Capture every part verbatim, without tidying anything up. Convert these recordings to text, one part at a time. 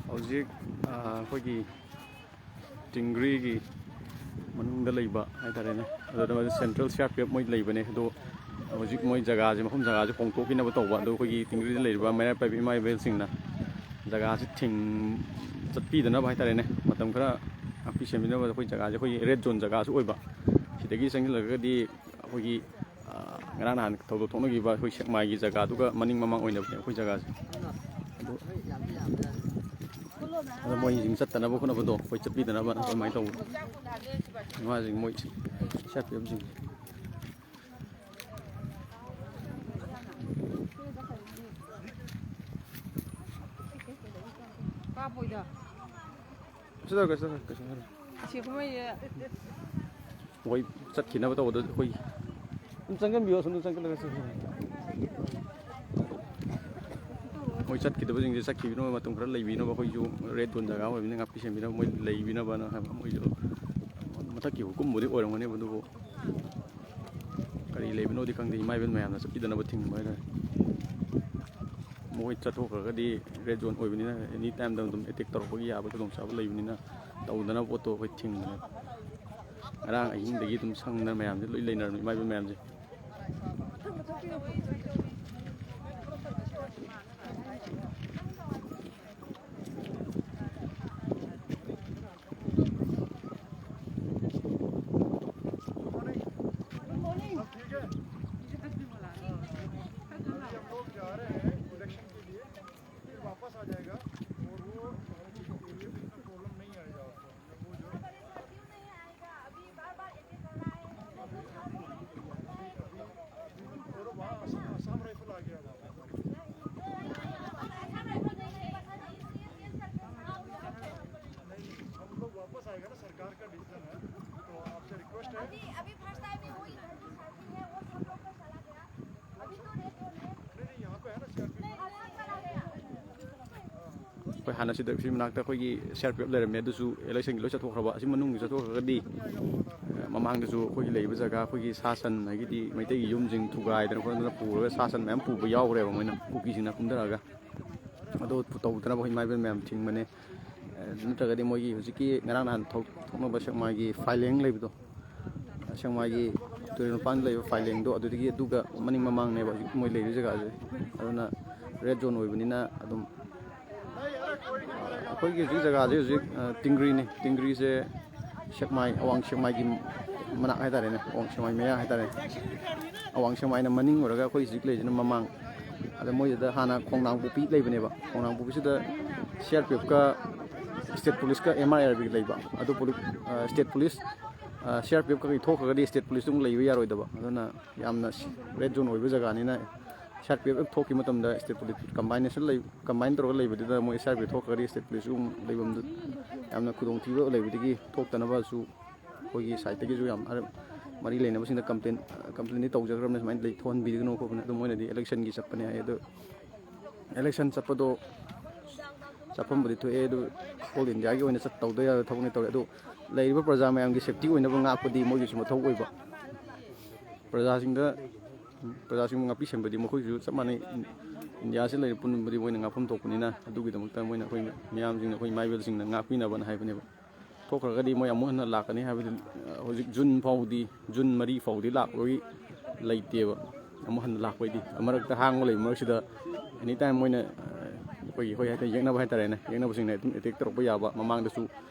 ꯍꯧꯖꯤꯛ ꯑꯩꯈꯣꯏꯒꯤ ꯇꯤꯡꯒ꯭ꯔꯤꯒꯤ ꯃꯅꯨꯡꯗ ꯂꯩꯕ ꯍꯥꯏꯇꯥꯔꯦꯅꯦ, ꯑꯗꯨꯗ ꯁꯦꯟꯇ꯭ꯔꯦꯜ ꯁꯤ ꯑꯥꯔ ꯄꯤ ꯑꯦꯐ ꯃꯣꯏ ꯂꯩꯕꯅꯦ꯫ ꯑꯗꯣ ꯍꯧꯖꯤꯛ ꯃꯣꯏ ꯖꯒꯥꯁꯦ, ꯃꯐꯝ ꯖꯒꯥꯁꯦ ꯍꯣꯡꯗꯣꯛꯈꯤꯅꯕ ꯇꯧꯕ꯫ ꯑꯗꯣ ꯑꯩꯈꯣꯏꯒꯤ ꯇꯤꯡꯒ꯭ꯔꯤꯗ ꯂꯩꯔꯤꯕ ꯃꯩꯔꯥ ꯄꯥꯏꯕꯤ ꯏꯃꯥ ꯏꯕꯦꯜꯁꯤꯡꯅ ꯖꯒꯥꯁꯦ ꯊꯤꯡ ꯆꯠꯄꯤꯗꯅꯕ ꯍꯥꯏꯇꯥꯔꯦꯅꯦ, ꯃꯇꯝ ꯈꯔ ꯉꯥꯛꯄꯤ ꯁꯦꯟꯕꯤꯅꯕ꯫ ꯑꯩꯈꯣꯏ ꯖꯒꯥꯁꯦ ꯑꯩꯈꯣꯏꯒꯤ ꯔꯦꯗ ꯖꯣꯟ ꯖꯒꯥꯁꯨ ꯑꯣꯏꯕ, ꯁꯤꯗꯒꯤ ꯆꯪꯁꯤꯜꯂꯒꯗꯤ ꯑꯩꯈꯣꯏꯒꯤ ꯉꯔꯥꯡ ꯅꯍꯥꯟ ꯊꯧꯗꯣꯛ ꯊꯣꯛꯅꯈꯤꯕ ꯑꯩꯈꯣꯏ ꯁꯦꯛꯃꯥꯏꯒꯤ ꯖꯒꯥꯗꯨꯒ ꯃꯅꯤꯡ ꯃꯃꯥꯡ ꯑꯣꯏꯅꯕꯅꯦ ꯑꯩꯈꯣꯏ ꯖꯒꯥꯁꯦ꯫ ꯑꯗꯣ ꯃꯣꯏꯁꯤꯡ ꯆꯠꯇꯅꯕ ꯈꯣꯠꯅꯕꯗꯣ ꯑꯩꯈꯣꯏ ꯆꯠꯄꯤꯗꯅꯕ ꯑꯗꯨꯃꯥꯏꯅ ꯇꯧꯕ꯫ ꯏꯃꯥꯁꯤꯡ ꯃꯣꯏ ꯁꯤ ꯑꯥꯔ ꯄꯤ ꯑꯦꯐꯁꯤꯡ꯫ ꯀꯥꯞꯄꯣꯏꯗ꯫ ꯀꯩꯁꯨ ꯇꯧꯔꯣꯏ, ꯀꯩꯁꯨ ꯇꯧꯔꯣꯏ, ꯀꯩꯁꯨ ꯇꯧꯔꯣꯏ꯫ ꯁꯤ ꯀꯨꯝꯍꯩꯁꯦ꯫ ꯃꯣꯏ ꯆꯠꯈꯤꯅꯕ ꯇꯧꯕꯗ ꯑꯩꯈꯣꯏ ꯑꯗꯨꯝ ꯆꯪꯁꯤꯟꯕꯤꯌꯣ, ꯑꯁꯣꯝꯗ ꯆꯪꯁꯤꯜꯂꯒ ꯆꯠꯈꯤꯕꯤꯌꯣ꯫ ꯃꯣꯏ ꯆꯠꯈꯤꯗꯕꯁꯤꯡꯁꯦ ꯆꯠꯈꯤꯕꯤꯅꯕ, ꯃꯇꯝ ꯈꯔ ꯂꯩꯕꯤꯅꯕ, ꯑꯩꯈꯣꯏꯁꯨ ꯔꯦꯗ ꯖꯣꯟ ꯖꯒꯥ ꯑꯣꯏꯕꯅꯤꯅ ꯉꯥꯛꯄꯤ ꯁꯦꯟꯕꯤꯅꯕ, ꯃꯣꯏ ꯂꯩꯕꯤꯅꯕꯅ ꯍꯥꯏꯕ꯫ ꯃꯣꯏꯁꯨ ꯃꯊꯛꯀꯤ ꯍꯨꯀꯨꯝꯕꯨꯗꯤ ꯑꯣꯏꯔꯝꯒꯅꯦꯕ, ꯑꯗꯨꯕꯨ ꯀꯔꯤ ꯂꯩꯕꯅꯣꯗꯤ ꯈꯪꯗꯦ꯫ ꯏꯃꯥ ꯏꯕꯦꯟ ꯃꯌꯥꯝꯅ ꯆꯠꯄꯤꯗꯅꯕ ꯊꯤꯡꯕ ꯍꯥꯏꯇꯥꯔꯦ꯫ ꯃꯈꯣꯏ ꯆꯠꯊꯣꯛꯈ꯭ꯔꯒꯗꯤ ꯔꯦꯗ ꯖꯣꯟ ꯑꯣꯏꯕꯅꯤꯅ ꯑꯦꯅꯤ ꯇꯥꯏꯝꯗ ꯑꯗꯨꯝ ꯑꯦꯇꯦꯛ ꯇꯧꯔꯛꯄꯒꯤ ꯌꯥꯕ ꯈꯨꯗꯣꯡꯆꯥꯕ ꯂꯩꯕꯅꯤꯅ ꯇꯧꯗꯅꯕ ꯄꯣꯠꯇꯣ ꯑꯩꯈꯣꯏ ꯊꯤꯡꯕꯅꯦ꯫ ꯉꯔꯥꯡ ꯑꯍꯤꯡꯗꯒꯤ ꯑꯗꯨꯝ ꯁꯪꯗꯅ ꯃꯌꯥꯝꯁꯦ ꯂꯣꯏ ꯂꯩꯅꯔꯝꯃꯤ, ꯏꯃꯥ ꯏꯕꯦꯟ ꯃꯌꯥꯝꯁꯦ꯫ ꯑꯩꯈꯣꯏ ꯍꯥꯟꯅ ꯁꯤꯗ ꯁꯤ ꯃꯅꯥꯛꯇ ꯑꯩꯈꯣꯏꯒꯤ ꯁꯤ ꯑꯥꯔ ꯄꯤ ꯑꯦꯐ ꯂꯩꯔꯝꯃꯦ, ꯑꯗꯨꯁꯨ ꯏꯂꯦꯛꯁꯟꯒꯤ ꯂꯣꯏ ꯆꯠꯊꯣꯛꯈ꯭ꯔꯕ꯫ ꯑꯁꯤ ꯃꯅꯨꯡꯒꯤ ꯆꯠꯊꯣꯛꯈ꯭ꯔꯒꯗꯤ, ꯑ, ꯃꯃꯥꯡꯗꯁꯨ ꯑꯩꯈꯣꯏꯒꯤ ꯂꯩꯔꯤꯕ ꯖꯒꯥ, ꯑꯩꯈꯣꯏꯒꯤ ꯁꯥ ꯁꯟ, ꯑꯗꯒꯤꯗꯤ ꯃꯩꯇꯩꯒꯤ ꯌꯨꯝꯁꯤꯡ ꯊꯨꯒꯥꯏꯗꯅ ꯈꯣꯠꯇꯅ ꯄꯨꯔꯒ ꯁꯥ ꯁꯟ ꯃꯌꯥꯝ ꯄꯨꯕ ꯌꯥꯎꯈ꯭ꯔꯦꯕ ꯃꯣꯏꯅ, ꯀꯨꯀꯤꯁꯤꯡꯅ ꯀꯨꯝꯊꯔꯛꯑꯒ꯫ ꯑꯗꯣ ꯇꯧꯗꯅꯕ ꯑꯩꯈꯣꯏ ꯏꯃꯥ ꯏꯕꯦꯜ ꯃꯌꯥꯝ ꯊꯤꯡꯕꯅꯦ꯫ ꯑꯦ, ꯅꯠꯇ꯭ꯔꯒꯗꯤ ꯃꯣꯏꯒꯤ ꯍꯧꯖꯤꯛꯀꯤ ꯉꯔꯥꯡ ꯅꯍꯥꯟ ꯊꯣꯛ-, ꯊꯣꯛꯅꯕ ꯁꯦꯛꯃꯥꯏꯒꯤ ꯐꯥꯏꯂꯦꯡ ꯂꯩꯕꯗꯣ, ꯁꯦꯛꯃꯥꯏꯒꯤ ꯇꯨꯔꯦꯜ ꯃꯄꯥꯟꯗ ꯂꯩꯕ ꯐꯥꯏꯂꯦꯡꯗꯣ, ꯑꯗꯨꯗꯒꯤ ꯑꯗꯨꯒ ꯃꯅꯤꯡ ꯃꯃꯥꯡꯅꯦꯕ ꯍꯧꯖꯤꯛ ꯃꯣꯏ ꯂꯩꯔꯤ ꯖꯒꯥꯁꯦ꯫ ꯑꯗꯨꯅ ꯔꯦꯗ ꯖꯣꯟ ꯑꯣꯏꯕꯅꯤꯅ ꯑꯗꯨꯝ ꯑꯩꯈꯣꯏꯒꯤ ꯍꯧꯖꯤꯛ ꯖꯒꯥꯁꯦ ꯍꯧꯖꯤꯛ, ꯑ, ꯇꯤꯡꯒ꯭ꯔꯤꯅꯤ꯫ ꯇꯤꯡꯒ꯭ꯔꯤꯁꯦ ꯁꯦꯛꯃꯥꯏ, ꯑꯋꯥꯡ ꯁꯦꯛꯃꯥꯏꯒꯤ ꯃꯅꯥꯛ ꯍꯥꯏꯇꯥꯔꯦꯅꯦ, ꯑꯋꯥꯡ ꯁꯦꯛꯃꯥꯏ ꯃꯌꯥ ꯍꯥꯏꯇꯥꯔꯦ꯫ ꯑꯋꯥꯡ ꯁꯦꯛꯃꯥꯏꯅ ꯃꯅꯤꯡ ꯑꯣꯏꯔꯒ ꯑꯩꯈꯣꯏ ꯍꯧꯖꯤꯛ ꯂꯩꯔꯤꯁꯤꯅ ꯃꯃꯥꯡ꯫ ꯑꯗ ꯃꯣꯏꯁꯤꯗ ꯍꯥꯟꯅ ꯈꯣꯡꯅꯥꯡ ꯄꯣꯛꯄꯤ ꯂꯩꯕꯅꯦꯕ꯫ ꯈꯣꯡꯅꯥꯡ ꯄꯣꯛꯄꯤꯁꯤꯗ ꯁꯤ ꯑꯥꯔ ꯄꯤ ꯑꯦꯐꯀ ꯁ꯭ꯇꯦꯠ ꯄꯨꯂꯤꯁꯀ ꯑꯦꯝ ꯑꯥꯔ ꯑꯥꯔ ꯕꯤꯒ ꯂꯩꯕ꯫ ꯑꯗꯨ ꯄꯨꯂꯤ-, ꯑ, ꯁ꯭ꯇꯦꯠ ꯄꯨꯂꯤꯁ, ꯑ, ꯁꯤ ꯑꯥꯔ ꯄꯤ ꯑꯦꯐ ꯀꯩꯀꯩ ꯊꯣꯛꯈ꯭ꯔꯒꯗꯤ ꯁ꯭ꯇꯦꯠ ꯄꯨꯂꯤꯁꯇꯨ ꯑꯃꯨꯛ ꯂꯩꯕ ꯌꯥꯔꯣꯏꯗꯕ꯫ ꯑꯗꯨꯅ ꯌꯥꯝꯅ ꯔꯦꯗ ꯖꯣꯟ ꯑꯣꯏꯕ ꯖꯒꯥꯅꯤꯅ ꯁꯤ ꯑꯥꯔ ꯄꯤ ꯑꯦꯐ ꯊꯣꯛꯈꯤꯕ ꯃꯇꯝꯗ ꯁ꯭ꯇꯦꯠ ꯄꯨꯂꯤꯁ ꯀꯝꯕꯥꯏꯅꯦꯁꯟ ꯂꯩ, ꯀꯝꯕꯥꯏꯟ ꯇꯧꯔꯒ ꯂꯩꯕꯗꯨꯗ ꯃꯣꯏ ꯁꯤ ꯑꯥꯔ ꯄꯤ ꯑꯦꯐ ꯊꯣꯛꯈ꯭ꯔꯒꯗꯤ ꯁ꯭ꯇꯦꯠ ꯄꯨꯂꯤꯁꯁꯨ ꯑꯃꯨꯛ ꯂꯩꯐꯝꯗꯨ ꯌꯥꯝꯅ ꯈꯨꯗꯣꯡꯊꯤꯕ ꯂꯩꯕꯗꯒꯤ ꯊꯣꯛꯇꯅꯕꯁꯨ ꯑꯩꯈꯣꯏꯒꯤ ꯁꯥꯏꯠꯇꯒꯤꯁꯨ ꯌꯥꯝ ꯃꯔꯤ ꯂꯩꯅꯕꯁꯤꯡꯗ ꯀꯝꯄ꯭ꯂꯦꯟ, ꯀꯝꯄ꯭ꯂꯦꯟꯗꯤ ꯇꯧꯖꯈ꯭ꯔꯕꯅꯤ, ꯁꯨꯃꯥꯏꯅ ꯂꯩ, ꯊꯣꯛꯍꯟꯕꯤꯒꯅꯨ ꯈꯣꯠꯄꯅꯤ꯫ ꯑꯗꯨ ꯃꯣꯏꯅꯗꯤ ꯏꯂꯦꯛꯁꯟꯒꯤ ꯆꯠꯄꯅꯦ ꯍꯥꯏ꯫ ꯑꯗꯣ ꯏꯂꯦꯛꯁꯟ ꯆꯠꯄꯗꯣ ꯆꯠꯐꯝꯕꯨꯗꯤ ꯊꯣꯛꯑꯦ, ꯑꯗꯨ ꯑꯣꯜ ꯏꯟꯗꯤꯌꯥꯒꯤ ꯑꯣꯏꯅ ꯆꯠ-, ꯇꯧꯗ ꯌꯥꯗꯕ ꯊꯕꯛꯅꯤ ꯇꯧꯔꯦ꯫ ꯑꯗꯣ ꯂꯩꯔꯤꯕ ꯄ꯭ꯔꯖꯥ ꯃꯌꯥꯝꯒꯤ ꯁꯦꯐꯇꯤ ꯑꯣꯏꯅꯕ ꯉꯥꯛꯄꯗꯤ ꯃꯣꯏꯒꯤꯁꯨ ꯃꯊꯧ ꯑꯣꯏꯕ꯫ ꯄ꯭ꯔꯖꯥꯁꯤꯡꯗ, ꯄ꯭ꯔꯖꯥꯁꯤꯡꯕꯨ ꯉꯥꯛꯄꯤ ꯁꯦꯟꯕꯗꯤ ꯃꯈꯣꯏꯁꯨ ꯆꯞ ꯃꯥꯟꯅꯩ꯫ ꯏꯟꯗꯤꯌꯥꯁꯤ ꯂꯩꯔꯤꯕ ꯄꯨꯝꯅꯃꯛꯇꯤ ꯃꯣꯏꯅ ꯉꯥꯛꯐꯝ ꯊꯣꯛꯄꯅꯤꯅ, ꯑꯗꯨꯒꯤꯗꯃꯛꯇ ꯃꯣꯏꯅ ꯑꯩꯈꯣꯏ ꯃꯌꯥꯝꯁꯤꯡꯅ, ꯑꯩꯈꯣꯏ ꯏꯃꯥ ꯏꯕꯦꯜꯁꯤꯡꯅ ꯉꯥꯛꯄꯤꯅꯕꯅ ꯍꯥꯏꯕꯅꯦꯕ꯫ ꯊꯣꯛꯈ꯭ꯔꯒꯗꯤ ꯃꯣꯏ ꯑꯃꯨꯛ ꯍꯟꯅ ꯂꯥꯛꯀꯅꯤ ꯍꯥꯏꯕꯗꯤ, ꯑ, ꯍꯧꯖꯤꯛ ꯖꯨꯟ ꯐꯥꯎꯗꯤ, ꯖꯨꯟ ꯃꯔꯤ ꯐꯥꯎꯗꯤ ꯂꯥꯛꯄꯒꯤ ꯂꯩꯇꯦꯕ꯫ ꯑꯃꯨꯛ ꯍꯟꯅ ꯂꯥꯛꯄꯩꯗꯤ ꯃꯔꯛꯇ ꯍꯥꯡꯕ ꯂꯩꯕ ꯃꯔꯛꯁꯤꯗ ꯑꯦꯅꯤ ꯇꯥꯏꯝ ꯃꯣꯏꯅ, ꯑ, ꯑꯩꯈꯣꯏꯒꯤ, ꯑꯩꯈꯣꯏ ꯍꯥꯏꯇꯥꯔꯦ, ꯌꯦꯛꯅꯕ ꯍꯥꯏꯇꯥꯔꯦꯅꯦ, ꯌꯦꯛꯅꯕꯁꯤꯡꯅ ꯑꯗꯨꯝ ꯑꯦꯇꯦꯛ ꯇꯧꯔꯛꯄ ꯌꯥꯕ꯫ ꯃꯃꯥꯡꯗꯁꯨ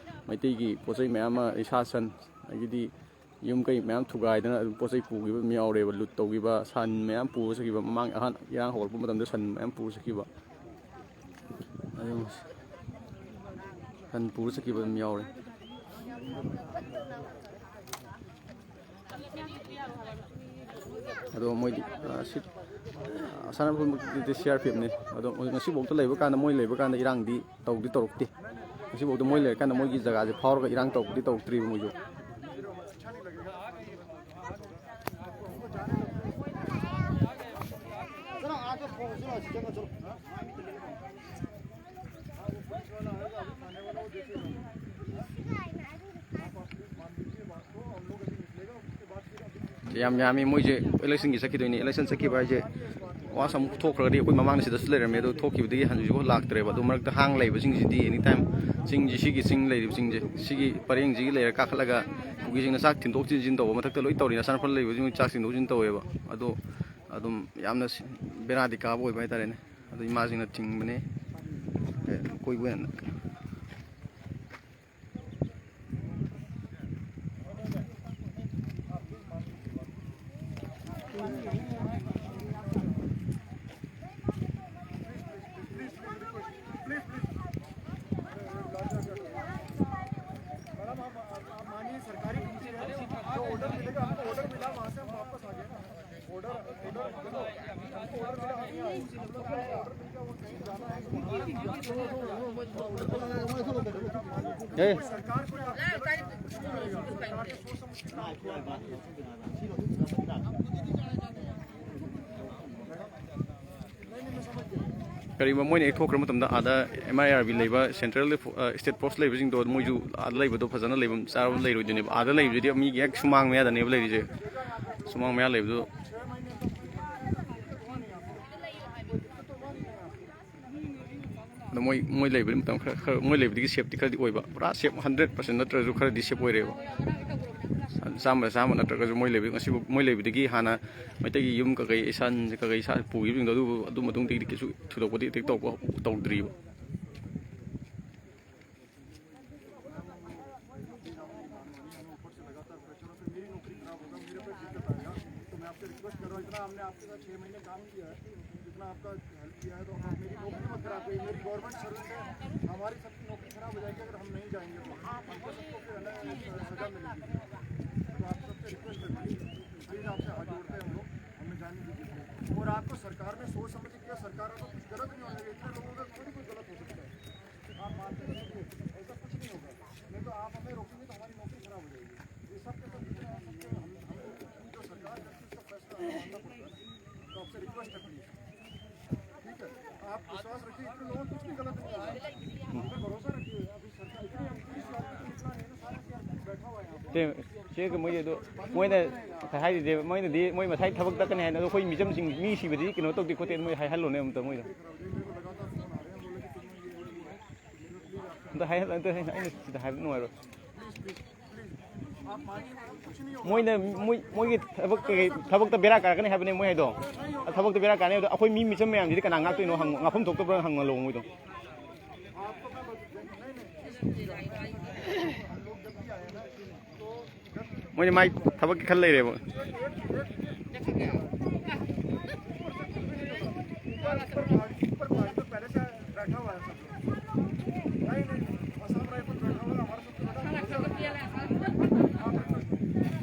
ꯃꯩꯇꯩꯒꯤ ꯄꯣꯠ ꯆꯩ ꯃꯌꯥꯝ ꯑꯃ, ꯁꯥ ꯁꯟ, ꯑꯗꯒꯤꯗꯤ ꯌꯨꯝ ꯀꯩ ꯃꯌꯥꯝ ꯊꯨꯒꯥꯏꯗꯅ ꯑꯗꯨꯝ ꯄꯣꯠ ꯆꯩ ꯄꯨꯈꯤꯕ ꯑꯗꯨꯝ ꯌꯥꯎꯔꯦꯕ, ꯂꯨꯠ ꯇꯧꯈꯤꯕ, ꯁꯟ ꯃꯌꯥꯝ ꯄꯨꯔ ꯆꯠꯈꯤꯕ꯫ ꯃꯃꯥꯡ ꯑꯍꯥꯟ ꯏꯔꯥꯡ ꯍꯧꯔꯛꯄ ꯃꯇꯝꯗ ꯁꯟ ꯃꯌꯥꯝ ꯄꯨꯔ ꯆꯠꯈꯤꯕ, ꯑꯗꯨꯝ ꯁꯟ ꯄꯨꯔ ꯆꯠꯈꯤꯕ ꯑꯗꯨꯝ ꯌꯥꯎꯔꯦ꯫ ꯑꯗꯣ ꯃꯣꯏꯗꯤ, ꯑ, ꯁꯤ, ꯑ, ꯁꯥꯟꯅꯐꯝꯗꯤ ꯁꯤ ꯑꯥꯔ ꯄꯤ ꯑꯦꯐꯅꯤ꯫ ꯑꯗꯣ ꯃꯣꯏ ꯉꯁꯤꯐꯥꯎꯗ ꯂꯩꯕ ꯀꯥꯟꯗ, ꯃꯣꯏ ꯂꯩꯕ ꯀꯥꯟꯗ ꯏꯔꯥꯡꯗꯤ ꯇꯧꯗꯤ ꯇꯧꯔꯛꯇꯦ꯫ ꯉꯁꯤꯐꯥꯎꯗ ꯃꯣꯏ ꯂꯩꯔꯀꯥꯟꯗ ꯃꯣꯏꯒꯤ ꯖꯒꯥꯁꯦ ꯐꯥꯎꯔꯒ ꯏꯔꯥꯡ ꯇꯧꯕꯗꯤ ꯇꯧꯔꯛꯇ꯭ꯔꯤꯕ ꯃꯣꯏꯁꯨ꯫ ꯌꯥꯝ ꯌꯥꯝꯃꯤ꯫ ꯃꯣꯏꯁꯦ ꯏꯂꯦꯛꯁꯟꯒꯤ ꯆꯠꯈꯤꯗꯣꯏꯅꯤ꯫ ꯏꯂꯦꯛꯁꯟ ꯆꯠꯈꯤꯕ ꯍꯥꯏꯁꯦ, ꯋꯥꯁ ꯑꯃꯨꯛ ꯊꯣꯛꯈ꯭ꯔꯒꯗꯤ, ꯑꯩꯈꯣꯏ ꯃꯃꯥꯡꯗ ꯁꯤꯗꯁꯨ ꯂꯩꯔꯝꯃꯦ, ꯑꯗꯨ ꯊꯣꯛꯈꯤꯕꯗꯒꯤ ꯍꯧꯖꯤꯛꯐꯥꯎ ꯂꯥꯛꯇ꯭ꯔꯦꯕ꯫ ꯑꯗꯨ ꯃꯔꯛꯇ ꯍꯥꯡ ꯂꯩꯕꯁꯤꯡꯁꯤꯗꯤ ꯑꯦꯅꯤ ꯇꯥꯏꯝ, ꯆꯤꯡꯁꯤ, ꯁꯤꯒꯤ ꯆꯤꯡ ꯂꯩꯔꯤꯕꯁꯤꯡꯁꯦ, ꯁꯤꯒꯤ ꯄꯔꯦꯡꯁꯤꯒꯤ ꯂꯩꯔ ꯀꯥꯈꯠꯂꯒ ꯀꯨꯀꯤꯁꯤꯡꯅ ꯆꯥꯛ ꯊꯤꯟꯗꯣꯛ ꯊꯤꯟꯖꯤꯟ ꯇꯧꯕ, ꯃꯊꯛꯇ ꯂꯣꯏ ꯇꯧꯔꯤ, ꯅꯁꯥꯅ ꯐꯜ ꯂꯩꯕꯁꯤꯡ ꯆꯥꯛ ꯊꯤꯟꯗꯣꯛ ꯊꯤꯟꯖꯤꯟ ꯇꯧꯋꯦꯕ꯫ ꯑꯗꯣ ꯑꯗꯨꯝ ꯌꯥꯝꯅ ꯁꯤ-, ꯕꯦꯔꯥꯗꯤ ꯀꯥꯕ ꯑꯣꯏꯕ ꯍꯥꯏꯇꯥꯔꯦꯅꯦ꯫ ꯑꯗꯣ ꯏꯃꯥꯁꯤꯡꯅ ꯊꯤꯡꯕꯅꯦ, ꯑꯦ, ꯀꯣꯏꯕ ꯑꯣꯏꯅ꯫ मैडम, हम, आप, आप मानिए, सरकारी फंक्शन है, जो ऑर्डर मिलेगा, हमको ऑर्डर मिला, वहाँ से हम वापस आ गए ना। ऑर्डर, ऑर्डर, ऑर्डर मिला, हमने आए। ऑर्डर मिल गया, वो कहीं जाना है, तो वहाँ सरकार को, सरकार को सोच समझ के काम किया। ꯀꯔꯤꯒꯨꯝꯕ ꯃꯣꯏꯅ ꯍꯦꯛ ꯊꯣꯛꯈ꯭ꯔ ꯃꯇꯝꯗ, ꯑꯥꯗ ꯑꯦꯝ ꯑꯥꯏ ꯑꯥꯔ ꯕꯤ ꯂꯩꯕ, ꯁꯦꯟꯇ꯭ꯔꯦꯜ ꯐꯣ-, ꯑ, ꯁ꯭ꯇꯦꯠ ꯐꯣꯔꯁ ꯂꯩꯕꯁꯤꯡꯗꯣ, ꯃꯣꯏꯁꯨ ꯑꯥꯗ ꯂꯩꯕꯗꯣ ꯐꯖꯅ ꯂꯩꯐꯝ ꯆꯥꯐꯝ ꯂꯩꯔꯣꯏꯗꯣꯏꯅꯦꯕ꯫ ꯑꯥꯗ ꯂꯩꯕꯗꯨꯗꯤ ꯃꯤꯒꯤ ꯍꯦꯛ ꯁꯨꯃꯥꯡ ꯃꯌꯥꯗꯅꯦꯕ ꯂꯩꯔꯤꯁꯦ꯫ ꯁꯨꯃꯥꯡ ꯃꯌꯥ ꯂꯩꯕꯗꯨ ꯑꯗꯣ ꯃꯣꯏ, ꯃꯣꯏ ꯂꯩꯕꯗꯤ ꯃꯇꯝ ꯈꯔ, ꯈꯔ, ꯃꯣꯏ ꯂꯩꯕꯗꯒꯤ ꯁꯦꯞꯇꯤ ꯈꯔꯗꯤ ꯑꯣꯏꯕ, ꯄꯨꯔꯥ ꯁꯦꯞ ꯍꯟꯗ꯭ꯔꯦꯠ ꯄꯥꯔꯁꯦꯟ ꯅꯠꯇ꯭ꯔꯁꯨ ꯈꯔꯗꯤ ꯁꯦꯞ ꯑꯣꯏꯔꯦꯕ꯫ ꯆꯥꯝꯃꯗ ꯆꯥꯝꯃ ꯅꯠꯇ꯭ꯔꯒꯁꯨ ꯃꯣꯏ ꯂꯩꯕ, ꯉꯁꯤꯕꯨ ꯃꯣꯏ ꯂꯩꯕꯗꯒꯤ ꯍꯥꯟꯅ ꯃꯩꯇꯩꯒꯤ ꯌꯨꯝ ꯀꯀꯩ, ꯏꯁꯥꯟꯁꯦ ꯀꯀꯩ ꯏꯁꯥ ꯄꯨꯈꯤꯕꯁꯤꯡꯗꯣ, ꯑꯗꯨꯕꯨ ꯑꯗꯨ ꯃꯇꯨꯡꯗꯒꯤꯗꯤ ꯀꯩꯁꯨ ꯊꯣꯏꯗꯣꯛꯄꯗꯤ ꯑꯦꯇꯦꯛ ꯇꯧꯕ ꯇꯧꯗ꯭ꯔꯤꯕ꯫ ऊपर से लगातार प्रेशर हो, फिर मेरी नौकरी खराब होगा, मेरे पे दिक्कत आएगा। तो मैं आपसे रिक्वेस्ट कर रहा हूँ, इतना हमने आपके साथ छः महीने काम किया है, इतना आपका हेल्प किया है, तो आप मेरी नौकरी मत खराब करिए। मेरी गवर्नमेंट सर्विस है, हमारी सबकी नौकरी खराब हो जाएगी अगर हम नहीं जाएंगे तो। हमको सबको फिर है ना, सजा मिलेगी। तो आप सबसे रिक्वेस्ट है, प्लीज आपसे हाथ जोड़ते हैं हम लोग, हमें जाने दीजिए। और आपको सरकार ने सोच समझ के किया, सरकार को कुछ गलत नहीं होना चाहिए, इतने लोगों का थोड़ी कोई गलत हो सकता है। आप मानते नहीं हो, ऐसा कुछ नहीं होगा। नहीं तो आप हमें रोकेंगे तो हमारी नौकरी खराब हो जाएगी। ये सब के सब जितने हो सकते हैं, हम, हम जो सरकार करती है, उसका फैसला हमें मानना पड़ता है। तो आपसे रिक्वेस्ट है, प्लीज, ठीक है? आप विश्वास रखिए, इतने लोगों को कुछ भी गलत नहीं होगा। हम पे भरोसा रखिए। अभी सरकार इतनी, हम पूरी सीआरपी को निकला नहीं ना, सारा सीआरपी बैठा हुआ है यहाँ पे। ꯆꯦꯒ ꯃꯣꯏꯗꯤ ꯑꯗꯨ ꯃꯣꯏꯅ ꯉꯁꯥꯏ ꯍꯥꯏꯔꯤꯁꯦ, ꯃꯣꯏꯅꯗꯤ ꯃꯣꯏ ꯃꯁꯥꯏ ꯊꯕꯛ ꯇꯠꯀꯅꯤ ꯍꯥꯏꯅ, ꯑꯗꯣ ꯑꯩꯈꯣꯏ ꯃꯤꯆꯝꯁꯤꯡ, ꯃꯤ ꯁꯤꯕꯗꯤ ꯀꯩꯅꯣ ꯇꯧꯗꯦ ꯈꯣꯠꯇꯦ, ꯃꯣꯏ ꯍꯥꯏꯍꯜꯂꯣꯅꯦ ꯑꯝꯇ ꯃꯣꯏꯗꯣ꯫ ꯑꯝꯇ ꯍꯥꯏꯍꯜꯂꯣ, ꯑꯝꯇ ꯍꯥꯏꯍꯜꯂꯣ, ꯑꯩꯅ ꯁꯤꯗ ꯍꯥꯏꯕ ꯅꯨꯡꯉꯥꯏꯔꯣꯏ꯫ ꯃꯣꯏꯅ, ꯃꯣꯏ, ꯃꯣꯏꯒꯤ ꯊꯕꯛ ꯀꯩꯀꯩ, ꯊꯕꯛꯇ ꯕꯦꯔꯥ ꯀꯥꯔꯛꯀꯅꯤ ꯍꯥꯏꯕꯅꯦ ꯃꯣꯏ ꯍꯥꯏꯗꯣ꯫ ꯊꯕꯛꯇ ꯕꯦꯔꯥ ꯀꯥꯔꯅꯤ ꯍꯥꯏꯕꯗꯣ, ꯑꯩꯈꯣꯏ ꯃꯤ ꯃꯤꯆꯝ ꯃꯌꯥꯝꯁꯤꯗꯤ ꯀꯅꯥ ꯉꯥꯛꯇꯣꯏꯅꯣ ꯍꯪꯉꯣ, ꯉꯥꯛꯐꯝ ꯊꯣꯛꯇꯕ꯭ꯔꯥ ꯍꯪꯍꯜꯂꯣ ꯃꯣꯏꯗꯣ꯫ ꯃꯣꯏꯗꯤ ꯃꯥꯏ ꯊꯕꯛꯀꯤ ꯈꯜ ꯂꯩꯔꯦꯕ꯫